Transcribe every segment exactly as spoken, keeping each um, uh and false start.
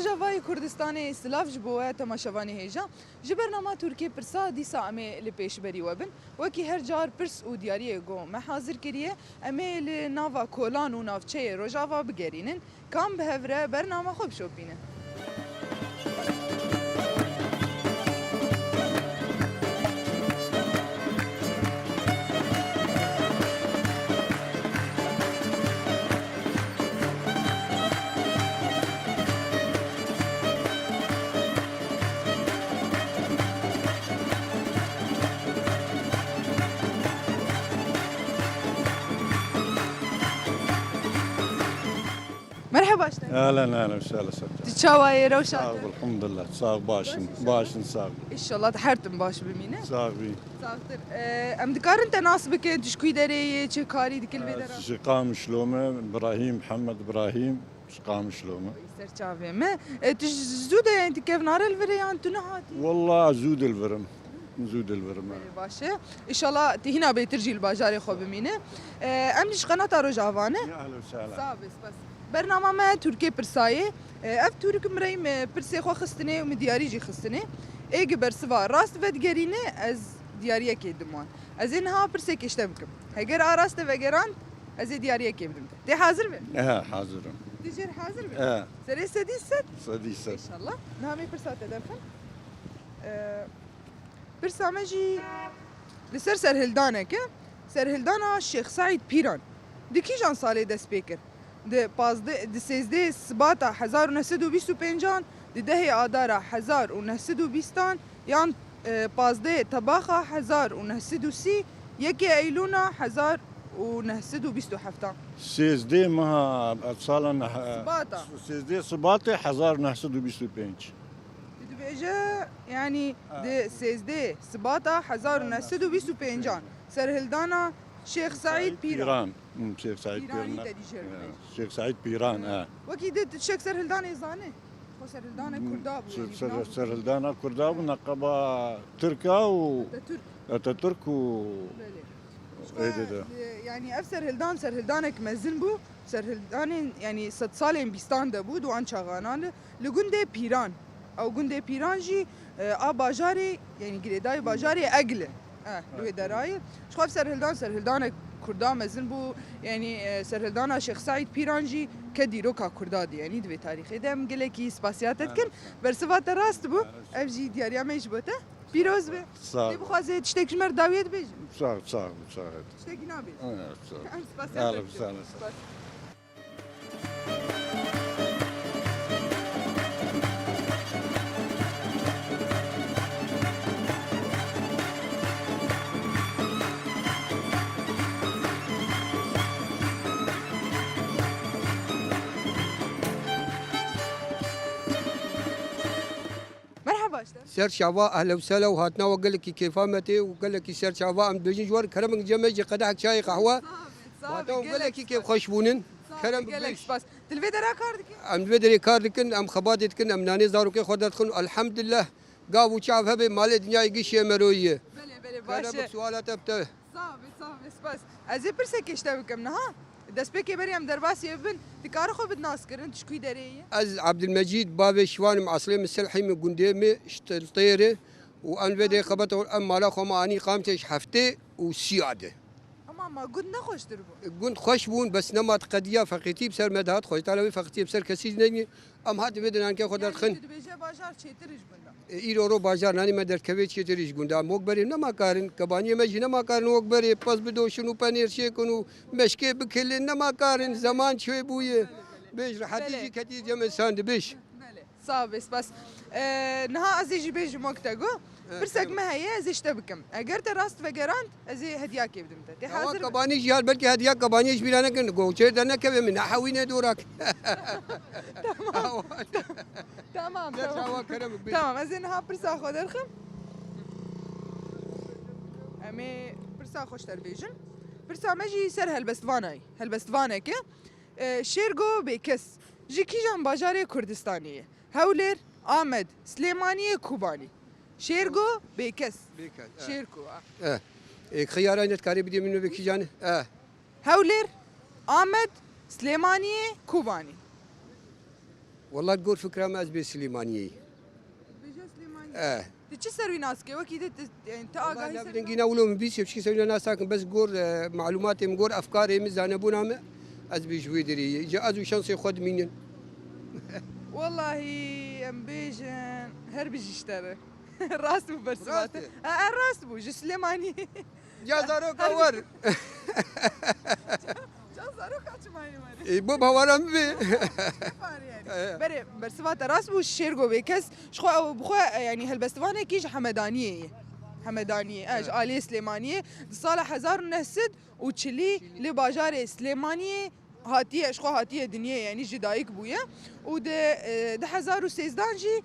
Rojavayê Kurdistanê silav ji bo we temaşevanê hêja. Ji bernama Tirkiyê Pirsa dîsa em ê li pêşberî we bin. Wekî her car pirs û diyariyê ku me hazir kiriye, em ê li nava kolan û navçeyê Rojava bigerînin. Kam bi hev re bernama xwe bişopîne. Merheba, işte. Ehlen, ehlen, şehlen, şehlen. Tu çawa yê, rewşa te? Sağ ol, elhamdülillah. Sağ ol, başın, başın sağ ol. İnşallah her tim baş bimîne. Sağ ol. Sağ ol. Ee, em dikarin te nas bikin, tu ji kuî derê yê, çi karî dikil vê dera? Ji Qamişlo me, Ibrahim, Muhammed Ibrahim, ji Qamişlo me. Ser çavê me. E, tu ji zû de, yani, tu kevnare li vir ê yan tu nihatî? Walla zû de li vir im. Zû de li vir im. Belê, baş e. Înşallah tu hîna bêtir jî li bajarê xwe bimîne. E, em jî ji qenata Rojava ne. Ya ehlen we sehlen. Sağ be, spas. Bernama me Tirkiyê Pirsa ye. E, ev Tirk mireyim, e, pirsê xwe xistinê û min diyarî jî xistinê. Ê gi bersiva rast vedigerîne, ez diyariyekê didim wan. Ez ê niha pirsekê ji te bikim. Heger a rast te vegerand, ez ê diyariyekê bidim te. Tê hazir be? Ehe, hazir im. Tê jêr hazir be? Ehe. Serê sedî sed? Sedî sed. Înşallah. Niha em ê pirsa te derxin. Ee, pirsa me jî li ser serhildanek e. Serhildana Şêx Seîd Pîran. Di kîjan salê dest pê kir? Di pazdeh, di sêzdeh Sibata hezar û neh sed û bîst û pêncan, di dehê Adara hezar û neh sed û bîstan, yan, e, pazdeh Tebaxa hezar û neh sed û sî, yekê Eylûna hezar û neh sed û bîst û heftan. Sêzdeh meha, e, sala neh-, Sibata. Sêzdeh Sibatê hezar û neh sed û bîst û pênc. Tu dibêje, yani, ha, di sêzdeh Sibata hezar û neh sed û bîst û pêncan, serhildana Şêx Seîd Pîran. Pîran. Hmm, Şêx Seîd Pîranî Pîran. Te dî jêr bibêje. Şêx Seîd Pîran, ha. Wekî di tiştek serhildanê zane? Xwe serhildanek Kurda bû, yani, ser-, serhildana Kurda bû, neqeba Tirka û Atatürk. Atatürk û Belê. Êdî de. Ji xwe, e, yani ev serhildan, serhildanek mezin bû. Serhildanên, yani sedsalên bîstan de bû, di wan çaxanan de. Li gundê Pîran. Ew gundê Pîran jî, e, a bajarê, yani girêdayî bajarê Egl e. Eh, li wê derayê. Ji xwe ev serhildan, serhildanek Kurda mezin bû. Yani, e, serhildana Şêx Seîd Pîran jî ke dîroka Kurda dî. Yani di vê tarîxê de em gelekî spasiya te dikin. Bersiva te rast bû. Ev jî diyariya me ji bo te. Pîroz be. Sağ ol. Lê bixwaze tiştek ji me re dawiyê dibêjin? Sağ ol, sağ ol, sağ ol. Tiştekî nabêjin. Evet, sağ ol. Em spasiya te dikin. Sağ ol. Spas. Merhaba işte. Ser çava, ehle û sehla û hatina we gelekî kêfa me tê û gelekî ser çava em dibêjin ji wan kerem bikin cem me jî qedehek çayê qehwe. Sağ ol, sağ ol. Hata û gelekî kêfxweş bûnin. Sağ ol, kerem gelek spas. Tu li vê dera kar dikî? Em li vê derê kar dikin, em xebatê dikin, em nanê zarokê xwe derdixin. Elhamdulillah, gav û çav hebe malê dinyayê gişê me royî ye. Belê, belê, baş e. Kerem bik, suala te bi te. Sağ be, sağ be, spas. Ez ê pirsekê ji te bikim niha. Destpêkê berî em derbasî bibin, tu karî xwe bidî naskirin, tu ji kû derê yî? Ez Abdülmecîd, bavê Şivan im, eslê min Silhî min, gundê min ji Tiltêr e û em vê dê xebata em mala xwe me anî Qamçê ji heftê û sîya de. Ama ma gund ne xweştir bû? Gund xweş bûn, bes nema qediya feqîtî bi ser me dihat, Xwedê Teala wê feqîtiyê bi ser kesî jî nenî. Em hatin vê dê nankê xwe derdixin. Yanî tu dibêje bajar çêtir ji gunda. E, îro ro bajar nanî me derkevê çêtir ji gunda. Em wek berê nema karin, kebaniyê me jî nema karin wek berê pez bidoşin û penêr çêkin û meşkê bikilin, nema karin, zeman çê bûye. Bêj rehetî jî ketî cem însan dibêj. Belê. Sağ be, spas. E, niha ez ê jî bêjim wek te got. Pirsek me heye, ez ê ji te bikim. Eger te rast vegerand, ez ê hediyakê bidim te. Tê hazir be? Kabanî jî ya, belkî hediya kabanî ji bîra nekin. Goçêr de nekeve min, nehewîne dorak. Tamam. Tamam, tamam. Tamam, ez ê niha pirsa xwe derxim. Em ê pirsa xwe ji te re bêjin. Pirsa me jî ser helbestvanê ye. Helbestvaneke. E, Şêrgo Bêkes ji kîjan bajarê Kurdistanê ye? Hewlêr, Amed, Silêmaniyê, Kobanî. Şêrgo Bêkes. Bêkes, e. Şêrgo, a. E, e, xiyara ne dikarê bidê min ve kîjan e? E. Hewlêr, Amed, Silêmaniyê, Kobanî. Wela gor fikra me ez bê Silêmaniyê. Bêje Silêmaniyê. Eh. Tu çi ser wî nas dikî? Wekî de tu, yani, tu Wela agahî ne ser bilingî ne wilo min bîst, çi ser wî nas nakim, bes gor, e, malûmatê min, gor efkarê min, zanebûna min, ez bê ji wê derê yê. Ji ez û şansê xwe dimînin. Wellahî, em bêjin, her bijî ji te re. Rast bû bersiva te. Rast e. Ha, e, rast bû, ji Silêmaniyê. Ya zaroka wer. Can zaroka çi manî manî. Ê, bo bawara min bê. Farî yani. Ee. Berê, bersiva te rast bû, Şêrgo bê kes. Ji xwe ew bi xwe, e, yani helbestivanekî ji Hemedaniyê ye. Hemedaniyê, e, ji aliyê Silêmaniyê. Di sala hezar û neh sed û çilî li bajarê Silêmaniyê hatiye, ji xwe hatiye dinyê, yani jî dayik bûye. Û di, e, di hezar û sêzdan jî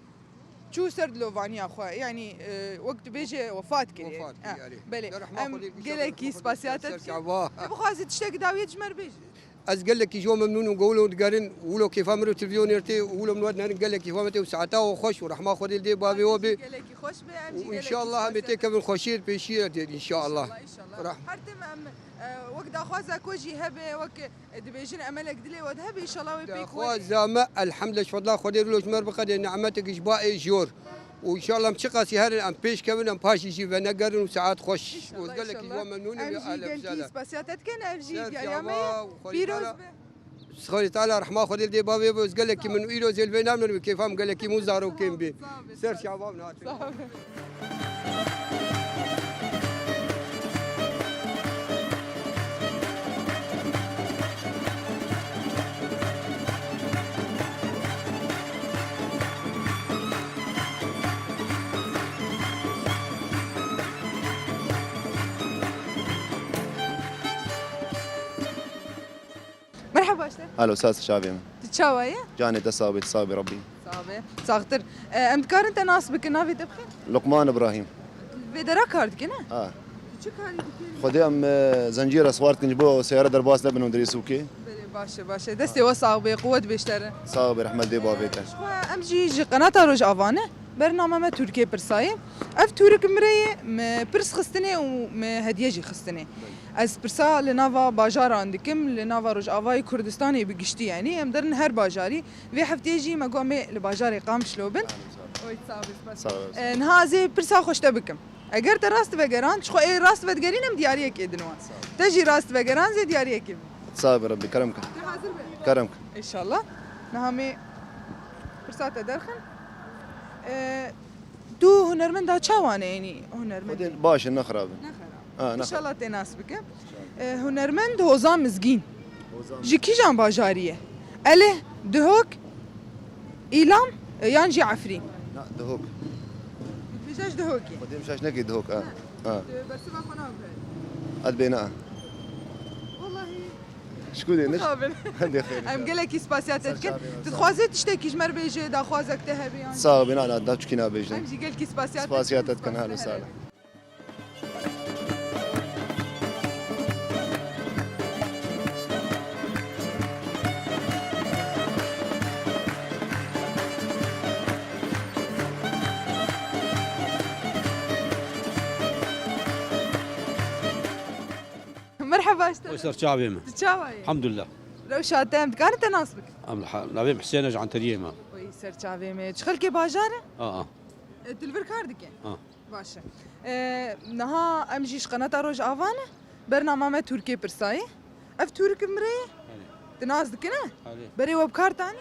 çû ser dilovaniya xwe. Yanî, e, wek tu bêje wefat kiriye. Wefat kiriye, Ha, erê. Belê. Em gelekî spasiya te dikin. Tu bixwazî tiştekî dawiyê ji me re bêjî? Ez gelekî ji we memnûn im, gowlo digerin, wilo kêfa min û televîzyonê tê, wilo min we dinerin, gelekî xwe me tê û saeta we xweş û rehma Xwedê li dê bavê we bê. Gelekî xweş be, em jî û gelekî înşallah em ê spasiya têkevin xweşiyê pêşiyê tê, înşallah. Înşallah, înşallah. Reh- Her tim em, e, wek daxwaza ku jî hebe, wek E, dibêjin emelek dilê we de hebe, înşallah wê pêk were. Daxwaza me, elhemdulillah, ji fedla Xwedê rûlo ji me re biqede, nimetek ji ba ê jor. Û înşallah em çiqasî herin, em pêş kevin, em paşî jî venegerin û saet xweş. Înşallah, înşallah. Û ez gelekî ji we memnûn im. Em jî gelkî spasiya te dikin, ev jî diyariya me ye. Pîroz be. Xwedê Teala rehma Xwedê li dê bavê be, ez gelekî min û îro zêl vê namînim, kêfa min gelekî min û zarokên bê. Ser çava min hatin. Sağ ol. Merhaba işte. Alo, saz çavê min. Tu çawa ye? Canê te sax be, tu sax be Rabbî. Sax be. Saxtir. E, em dikarin te nas bikin, navê te bixêr? Luqman Ibrahîm. Vê dera kar dikine? Ha. Tu çi karî dikî? Xwedê em, e, zencîra swar dikin ji bo seyara derbas nebin û dirê sûkê. Belê, baş e, baş e. Destê we sax be, quwet bêştere. Sax be, rehmet dê bavê te. Ji xwe em jî ji qenata Rojava ne. Bernama me Tirkiyê pirsayê. Ev tûrik mireyê, me pirs xistinê û me hediye jî xistinê. Ez pirsa li nava bajaran dikim, li nava Rojavayê Kurdistanê bi giştî, yanî em derin her bajarî. Vê hefteyê jî me got em ê li bajarê Qamişlo bin. Oy, sağ ol, spas. Sağ ol. E, niha ez ê pirsa xwe ji te bikim. Eger te rast vegeran, ji xwe ê rast vedigerîn em diyariyekê din wan. Sağ ol. Te jî rast vegeran zê diyariyekê bin. Sağ ol Rabbî, kerem ke. Tu hazir be. Kerem ke. Înşallah. Niha em ê pirsa te derxin. E, Tu hunermenda çawa ne, yanî hunermend? Xwedê baş e, ne xirab e. Ne xirab. Ha, ne xirab. Înşallah tê nas bike. E, hunermend Hozan Mizgîn. Hozan. Ji kîjan bajarî ye? Elih, Duhok, Îlam, e, yan jî Efrîn? Na, Duhok. Dibêje ji Duhokê. Xwedê min şaş nekê Duhok, ha. Ha. Ha. Tu bersiva xwe nabihî. Ez bê ne. Wallahî. Ji ku dê ne? Mixabin. Hindê xêr. Em gelekî spasiya te dikin. Ser çavê me, sağ ol. Tu dixwazî tiştekî ji me re bêjî, daxwazek te hebe yan? Sağ ol, bê, na, na, da çikî nabêjin. Em jî gelkî spasiya te dikin. Spasiya te dikin, halo sala. Merheba, işte. Oy, ser çavê me. Tu çawa yî? Elhamdulillah. Rewşa te, em dikarin te nas bikin? Em ha-, navê min Husên e, ji Anteriyê me. Oy, ser çavê me. Ji xelkê bajar e? A, a. E, tu li vir kar dike? A. Baş e. E, niha em jî ji qenata Rojava ne. Bernama me Tirkiyê pirsayê. Ev tûrik mireyê? Erê. Tu nas dikine? Erê. Berê we bi kar tanî?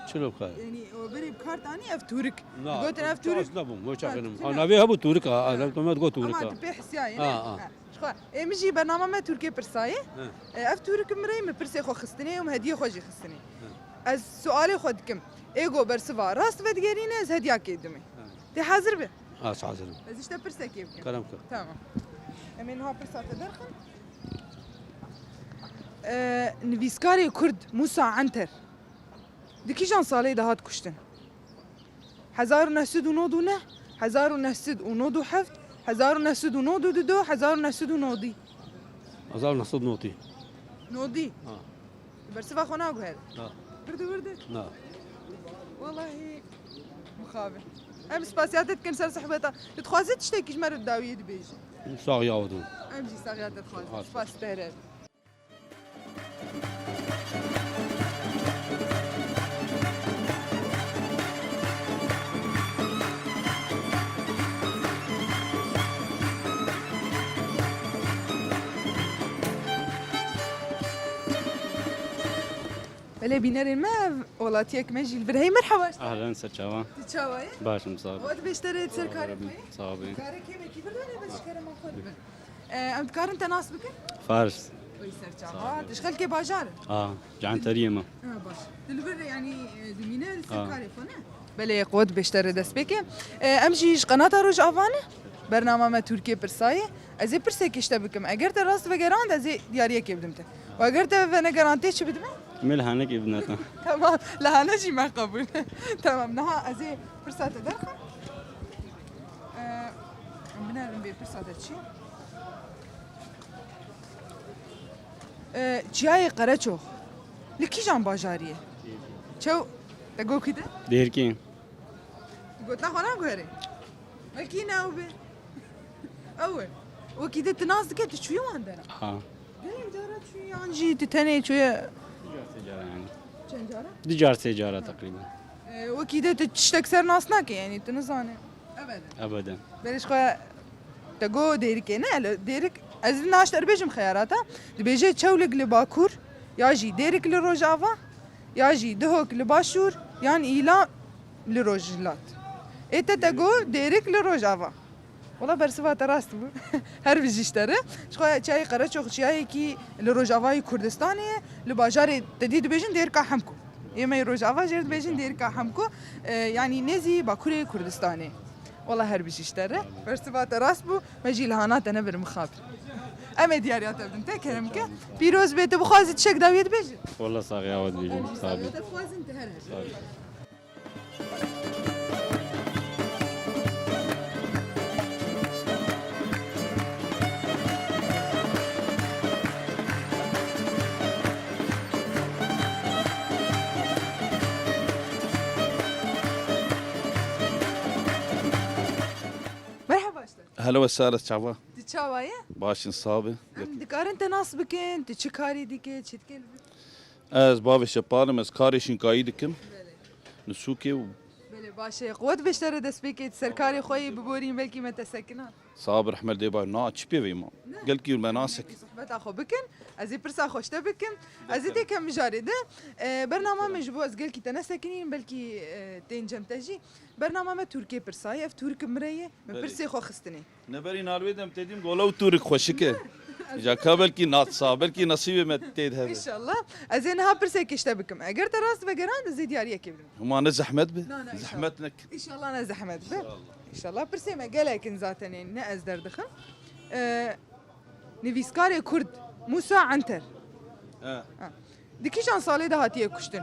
Çilo bi kar? Yanî, we berê bi kar tanî ev tûrik? Na, gotin ev tûrik. Nas nebûm, we çakinim. Ha, tu ne- navê hebû tûrik ha, ha, ha. Ev me digot tûrik ha. Ama tu pê hesiyayî, ne? Ha, ha. Ha. Ji xwe, ê, min jî bernama me Tirkiyê pirsayê. Ha. E, ev tûrik mireyê, min pirsê xwe xistinê û min hediyê xwe jî xistinê. Ha. Ez sualê xwe dikim. Ê go bersiva rast vedigerîne, ez hediyakê dimê. Ha. Tê hazir be? Az hazir im. Ez işte pirsekê bikim. Kerem ke. Tamam. Em ê niha pirsa te derxin. Ee, nivîskarê Kurd Musa Enter di kîjan salê de hat kuştin? Hezar û neh sed û nod û neh, hezar û neh sed û nod û heft, hezar û neh sed û nod û du, hezar û neh sed û nodî. Hezar û neh sed û nodî. Nodî? Ha. Bersiva xwe naguhere. Na. Girdi wirdi? Na. Wallahî mixabin. Em spasiya te dikin ser sohbeta. Tu dixwazî tiştekî ji me re dawiyê dibêjî? Saxiya we dû. Em jî saxiya te dixwazin. Spas te re. Belê bînerên me, welatiyek me jî li vir heye. Merhaba. Ahlen, ser çavan. Tu çawa yî? Baş im, sağ ol. Xwe dibêjte rê ser karê xwe yî? Sağ ol. Karê kêmekî vir dane, bes ji kerema xwe dibin. E, em dikarin te nas bikin? Fars. Oy, ser çava. Sağ ol. Tu ji xelkê bajar î? A, canteriyê me. Ha, baş. Tu li vir, yanî, e, dimîne li ser karê xwe, ne? Belê, xwe dibêjte rê dest pê ke. E, em jî ji qenata Rojava ne? Bernama me Tirkiyê pirsa ye. Ez ê pirsekê ji te bikim. Eger te rast vegerand, ez ê diyariyekê bidim te. Û eger te venegerand, tê çi bidime? Mil hanekê bidine te. Tamam, li hane jî me qebûl. Tamam, niha ez ê pirsa te derxim. Ee, em binerin bê pirsa te çi? Ee, Çiyayê Qereçox li kîjan bajarî ye? Çew, te got kî de? Dêrkî. Gotina xwe naguherî. Belkî ne ew be. Ew e. Wekî de tu nas dike, tu çûyî wan dera? Ha. Gelek cara çûyî yan jî tu tenê çûye? Ducar sê cara yani. Çend cara? Ducar sê cara teqrîben. E, wekî de tu tiştek ser nas nake, yani tu nizane. Ebeden. Ebeden. Belê ji xwe te got Dêrikê, ne? Li Dêrik, ez niha ji te re bêjim xeyarata. Dibêje Çewlik li Bakur, ya jî Dêrik li Rojava, ya jî Duhok li Başûr, yan Îla li Rojhilat. Ê te te got Dêrik li Rojava. Wela bersiva te rast bû. Her bijî ji te re. Ji xwe Çiyayê Qereçox çiyayekî li rojavayê Kurdistanê ye. Li bajarê te dî dibêjin Dêrika Hemko. Ê me yê rojava jê re dibêjin Dêrika Hemko. E, yanî nêzî bakurê Kurdistanê. Wela her bijî ji te re. Bersiva te rast bû. Me jî li hana te nebir mixabin. Em ê diyariya te bidin te, kerem ke. Pîroz bê, tu bixwazî tiştek dawiyê dibêjî? Wela saxiya we dibêjim. Saxiya te dixwazin, tu her her. Merhaba işte. Hello, Esaret, çava? Tu çawa ye? Baş in, sabe. Em dikarin te nas bikin, tu çi karî dike, çi dike li vir? Ez bavê Şepal im, ez karê şinkayî dikim. Belê. Li sûkê û Belê, baş e. Qewet bêjte re destpêkê, ser karê xwe yê biborîn, belkî me te sekina. Sax be, rehmet dê baş. Na, çi pê vê ma? Ne. Gelkî me nasek. Sohbeta xwe bikin. Ez ê pirsa xwe ji te bikim. Ez ê têkem mijarê de. E, bernama me ji bo ez gelkî te nesekinînim, belkî, e, tên cem te jî. Bernama me Tirkiyê pirsa ye, ev Tirk mire ye. Me Belê. Pirsê xwe xistinê. Neberî nalwê dem têdîm gola û tûrik xweşik e. Îca ka belkî natsa, belkî nesîbê me tê de hebe. Înşallah. Ez ê niha pirsekê ji te bikim. Eger te rast vegerand, ez ê diyariyekê bidim. Huma ne zehmet be. Na, na, înşallah. Zehmet nek. Înşallah ne zehmet be. Înşallah. Înşallah. Pirsê me gelek in zaten ê, ne ez derdixim. Ee, nivîskarê Kurd Musa Enter. He. Ha. Di kîjan salê de hatiye kuştin?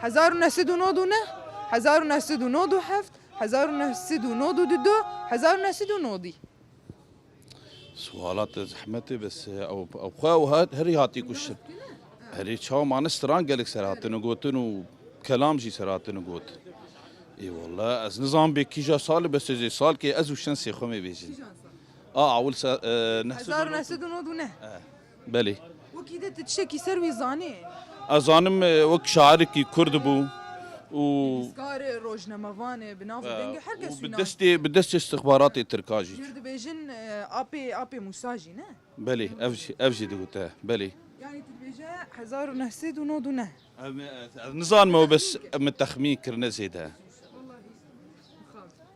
Hezar û neh sed û nod û neh, hezar û neh sed û nod û heft, hezar û neh sed û nod û du, hezar û neh sed û nod. Suala te zehmet e, bes, e, ew, ew xwe ew hat, herî hatî kuştin. Herî çawa mane stran gelek ser hatine gotin û kelam jî ser hatine gotin. Ê wele, ez nizam bê kîja salê, bes ez ê salkê ez û şensê xwe mê bêjin. Kîjan sal? A, ewil se-, e, neh sed û nod. Hezar û neh sed û nod û neh. E, belê. Wekî de tu tiştekî ser wî zanî? Ez zanim, e, wek şairekî Kurd bû û Nivîskar e, rojnamevan e, bi nav û E, dengê her kes û wî bi nas destê, bi destê istixbaratê Tirka jî. Jê re dibêjin, e, apê, apê Mûsa jî, ne? Belê, ev jî, ev jî digote, belê. Yanî tu dibêje hezar û neh sed û nod û neh. Em, e, ez nizanim ew, bes min texmîn kirine zêde. Wallahî.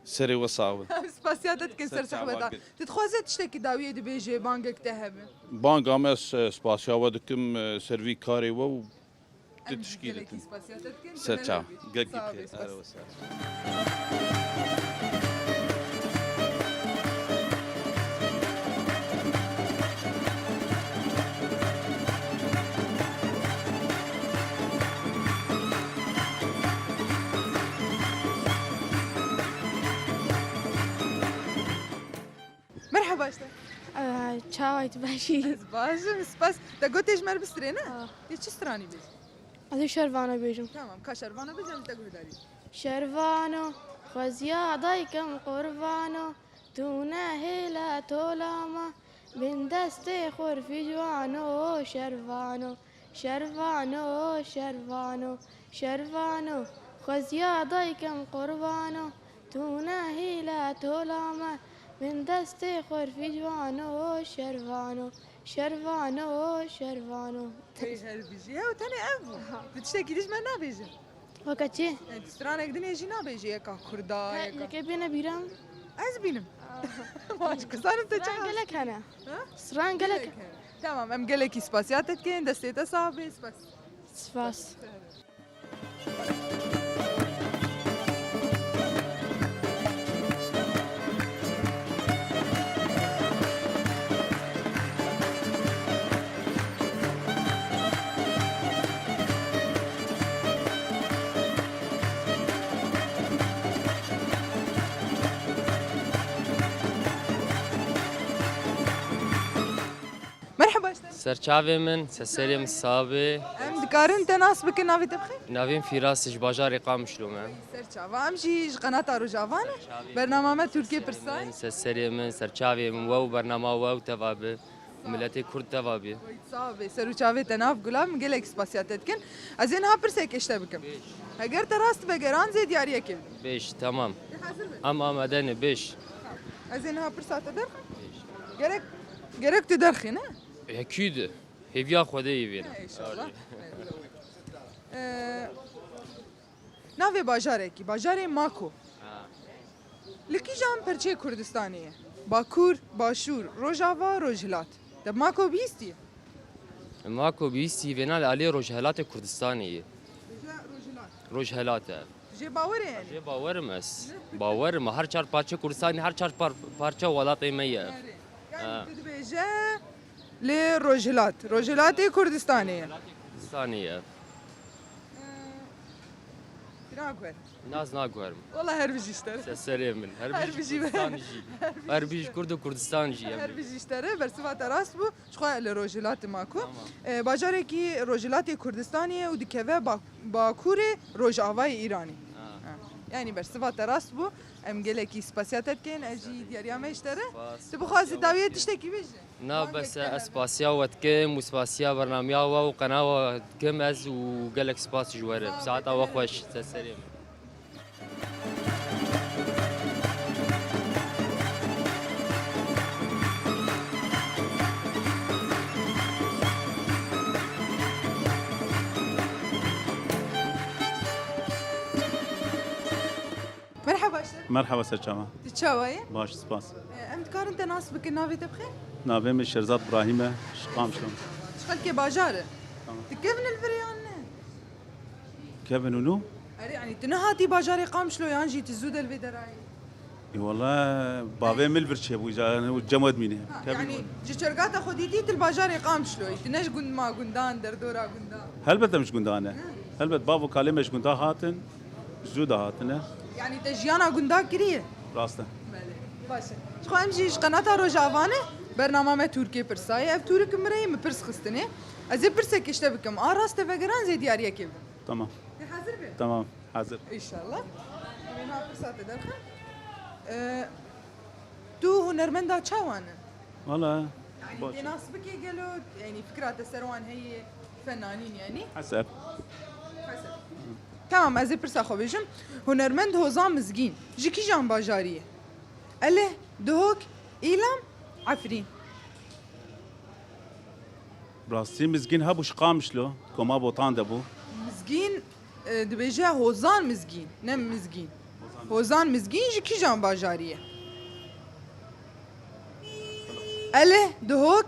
Serê we sax be. Spasiya te dikin ser sohbeta. Ser çava. Tu dixwaze tiştekî dawiyê dibêje, bangek te hebe? Banga me, s-, spasiya we dikim, e, ser vî karê we û tu tişkî dikin. Em jî gelekî spasiya te dikin. Ser çav. Gelkî bixêr. Sağ ol. Merheba işte. Ee, çawa tu baş î? Ez baş im, spas. Te got tê ji me re bistirê, ne? Ah. Tê çi stranî bêjî? Ez ê şervana bêjim. Tamam, ka şervana bêje, em te guhdarî. Şervano, xweziya daykem qurbano, tu nehêle tola me, bin destê xurfî ciwano, şervano, şervano, şervano, şervano, xweziya daykem qurbano, tu nehêle tola me, bin destê xurfî ciwano, şervano, Şervano, şervano. Ê, her bijî. Ew tenê ev bû. Aha. Tu tiştekî dî ji me nabêje. Weke çi? E, tu stranek dinê jî nabêje, yeka kurda, Te-, yeka yekê bêne bîra min. Ez bînim. Aa. Maç kuzanim te çi Stran has? Gelek hene. Ha? Stran gelek. Gelek hene. Tamam, em gelekî spasiya te dikin, destê te sax bê, spas. Spas. Merhaba, işte. Serçavê min, seserê min sabê. Em dikarin te nas bikin, navê te bixê? Navê min Fîras, ji bajarê Qamişlo me. Serçava, em jî ji qenata Rojava ne. Bernama me Tirkiye Pirsay. Min, seserê min, serçavê min, we û bernama we û teva bi. Miletê Kurd teva bi. Sağ be, ser û çavê te nav gula, min gelek spasiya te dikin. Ez ê niha pirsek ji te bikim. Bêj. Heger te rast vegeran zê diyariyekê bidim. Bêj, tamam. Te hazir be? Em amade ne, bêj. Ez ê niha pirsa te derxim. Gerek, gerek tu derxî, ne? Ekîd. Hêviya Xwedê yê vê ne. He, inşallah. Ee, navê bajarekî, bajarê Mako. Ha. Li kîjan perçeyê Kurdistanê ye? Bakur, Başûr, Rojava, Rojhilat. Te Mako bihîstiye? Mako bihîstî vêna li aliyê Rojhilatê Kurdistanê ye. Dije Rojhilat. Rojhilat e. Jê bawer e yani? Jê bawerim ez. Bawerim. Her çar parçe Kurdistanê, her çar par-, parçe welatê me ye. Erê. Yani Ha. Tu dibêje li Rojhilat. Rojhilatê Kurdistanê ye. Kurdistanê ye. Ee, Naguherim. Naz naguherim. Wala her bijî ji te re. Seserê min. Her bijî Kurdistan jî. Her bijî ji Kurd û Kurdistan jî. Her bijî ji te re. Bersiva te rast bû. Jixwe li Rojhilatê Mako. Tamam. E, bajarekî Rojhilatê Kurdistanê ye û dikeve Ba-, Bakurê Rojavayê Îranê. Ha. Ha. Yani bersiva te rast bû. Em gelekî spasiya te dikin. Ez jî diyariya me ji te re. Spas. Tu bixwazî dawiyê tiştekî bêjî? Na, bes ez spasiya we dikim û spasiya bernameya we û qenala we dikim ez û gelek spas ji we re. Saeta we xweş, ser serê min. Merhaba, işte. Merhaba Serçava. Tu çawa yî? Baş, spas. E, em dikarin te nas bikin, navê te bixê? Navê min Şerzad Brahîm e, ji Qamişlo. Ji xelkê bajar e? Tamam. Tu kevn li vir yan ne? Kevin û nû? Erê, yani tu nehatî bajarê Qamişlo yan jî tu zû de li vê derayî? E, wala bavê min li vir çêbû, ca-, û cem we dimîne. Ha, kevin yani û nû. Ji çerga te xwe dîtî tu li bajarê Qamişloyî, tu ne ji gund ma gundan, derdora gundan? Helbet em ji gundan e. Hı. Helbet bav û kalê me ji gunda hatin. Zû de hatine. Yani te jiyana gunda kiriye? Rast e. Belê. Baş e. Ji xwe em jî ji qenata Rojava ne, bernama me Tûrkê Pirsayê. Ev tûrik min re ye, min pirs xistine. Ez ê pirsek ji te bikim. A rast te vegeran zê diyariyekê bidim. Tamam. Te hazir be? Tamam, hazir. Înşallah. Em ê niha pirsa te derxin. Ee, tu hunermenda çawa ne? Wala, yani baş. Tê nas bike gelo, yani fikra te ser wan heye, fenanîn yani? Heseb. Heseb. Tamam, ez ê pirsa xwe bêjim. Hunermend Hozan Mizgîn ji kîjan bajarî ye? Elih, Duhok, Îlam, Efrîn. Rastî Mizgîn hebû ji Qamişlo, koma Botan de bû. Mizgîn, e, dibêje Hozan Mizgîn, ne Mizgîn. Hozan Mizgîn ji kîjan bajarî ye? Elih, Duhok,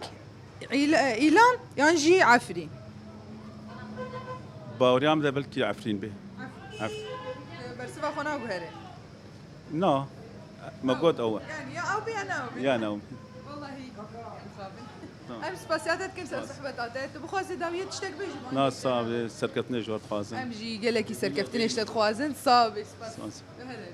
Îl-, e, Îlan yan jî Efrîn? Baweriya min de belkî Efrîn bê. Efrîn. Efrîn. E, bersiva xwe naguhere. Na, me got ew e. Yani ya ew bê ya ne ew bê. Ya ne ew bê. Wallahî, mixabin. Tamam. Em spasiya te dikin ser sohbeta te. Tu bixwazî dawiyê tiştek bêjî? Na, sağ be, serkeftinê ji we dixwazim. Em jî gelekî serkeftinê ji te dixwazin. Sağ be, spas. Spas. Bihere.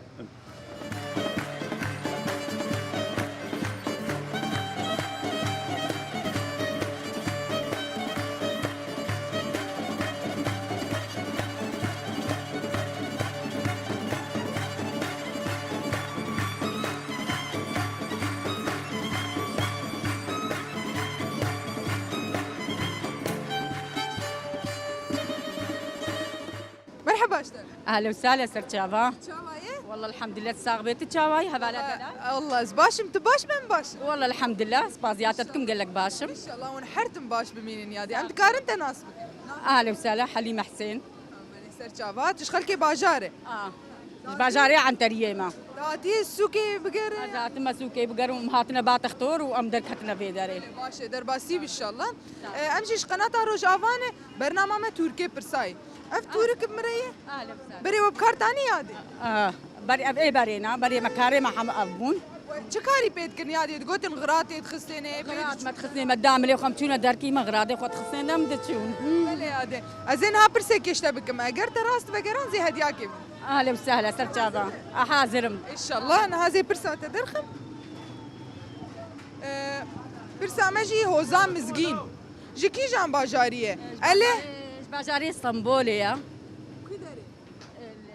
Merhaba, işte. Ehlen û sehlen, ser çava. Çava ye? Wallah elhamdülillah, sax bê, tu çawa yî, hevala delal? Allah, ez baş im, tu baş, me mi baş? Wallah elhamdülillah, spasiya te dikim, gelek baş im. Înşallah hûn her tim baş bimînin yadê. Em dikarin te nas bikin? Ahlen we sehlen, Helîme Husên. Belê, ser çava, tu ji xelkê bajarê? Ah, ji bajarê Enteriyê me. Hatî sûkê bigerin? Ez hatime sûkê bigerim, em hatine ba textor û em derketine vê derê. Belê, baş e, derbasî bî înşallah. E, em jî ji qenata Rojava ne, bernama me Tûrkê pirsayî. Ev Tûrik bi min re ye? Ahlen we sehlen. Berê we bi kar tanî yadê? Ah, ber-, ev ê berê ne, berê me karê me hemû ev bûn. Çi karî pê dikin yadê? Digotin xiratê dixistêne, pê Xirat me dixistêne, me damilê xwe em çûne derkî, me xiratê xwe dixistêne, em diçûn. Belê yadê. Ez ê niha pirsekê ji te bikim. Eger te rast vegeran zê hediyakê bû. Ahlen we sehlen, ser çava. A, hazir im. Înşallah, niha zê pirsa te derxim. Ee, pirsa me jî Hozan Mizgîn. Ji kîjan bajarî ye? Elê? Ji bajarê Stenbolê ya.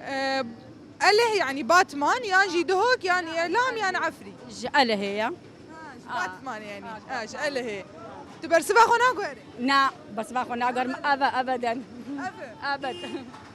Ee, Eleh, yanî Batman, yan jî Duhok, yan Yelam, yan Efrîn? Ji Elehê ya. Ha, ji Batman yanî. Ha, ji Elehê. Tu bersiva xwe naguherî? Na, bersiva xwe naguherim, eve, ebeden. Eve? Ebed.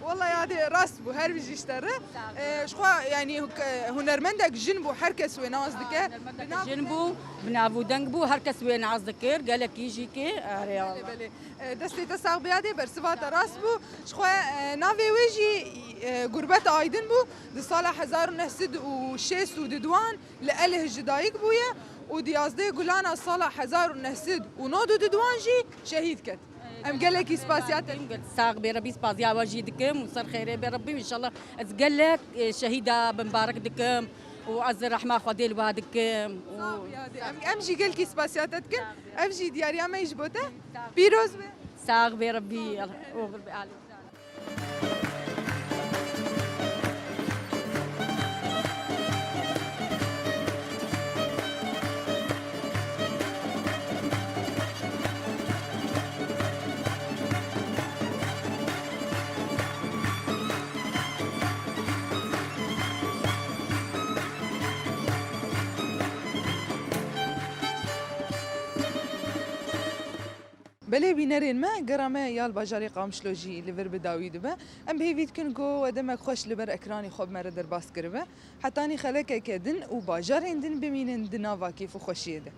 Wela yadê rast bû, her bijî ji te re. Sağ ol. Ee, ji xwe yanî, e, hunermendek jin bû, her kes wê nas dike. Ha, hunermendek jin bû, bi nav û deng bû, her kes wê nas dikir, gelekî jî kê, erê, belê, Allah. Belê. E, destê te sax be yadê, bersiva te rast bû. Ji xwe, e, navê wê jî, e, Gurbet Aydin bû. Di sala hezar û neh sed û şêst û diduan li Elih ji dayik bûye û di yazdeh Gulana sala hezar û neh sed û nod û diduan jî şehîd ket. Em gelekî spasiya te dikin. Sax bê, Rebî spasiya we jî dikim û ser xêrê bê Rebî, înşallah ez gelek, e, şehîda bimbarek dikim û ez rehma Xwedê li wa dikim û Em, em jî gelkî spasiya te dikin. Ev jî diyariya me ji bo te. Pîroz be. Sax bê Rebî. Oxir be alî. Belê bînerên me, gera me ya li bajarê Qamişlo jî li vir bi dawî dibe. Em bi hêvî dikin ku we demek xweş li ber ekranê xwe bi me re derbas kiribe. Hetanî xelekeke din û bajarên din bimînin di nava kêf û xweşiyê de.